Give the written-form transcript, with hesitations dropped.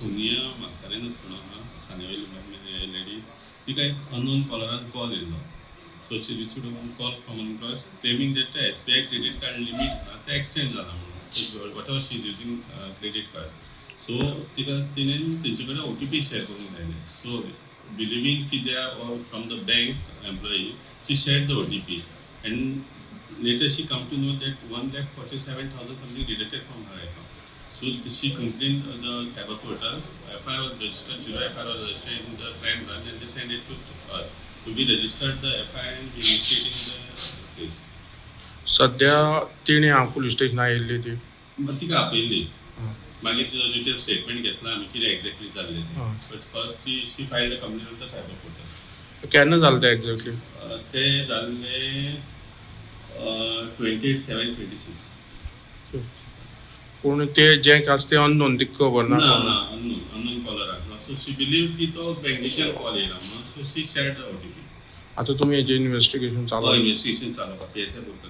सोनिया मास्कारेनस म्हणून आहा, सानेवेली लेडीज. तिका एक अननोन कॉलरान कॉल येयल्लो. So she received one call from an claiming that SBI credit card limit आहा तें एक्सटेंड जाला म्हणून, whatever she is using credit card. So तिका तिणें तेंचे कडेन ओटीपी शेअर करूंक लायले. सो बिलिवींग की they are from the bank employee, she shared the OTP and later she come to know that 1,47,000 something deducted from her account. So she complained the cyber portal. FIR was registered, zero FIR was registered in the crime branch and they sent it to us. So we registered the FIR and we initiating the case. सध्या तिणें हांगा police स्टेशनार येयल्ली ती? मग तिका आपयली. मागीर तिजो detail statement घेतला आमी, कितें एक्झॅक्टली जाल्लें तें. बट फर्स्ट ती she filed a complaint with the cyber portal. केन्ना जालें तें एक्झॅक्टली? ते जाल्ले 28/7/26. पूण ते जें आसा तें अननोन, तिका खबर ना? ना ना, अननोन कॉलर आसलो. सो शी बिलीव की तो बँकेच्यान कॉल येयला म्हणून, so she shared the OTP. आतां तुमी हेजें इन्वेस्टिगेशन चालू? इन्व्हेस्टिगेशन चालू आसा. पीएसआय बोरकर.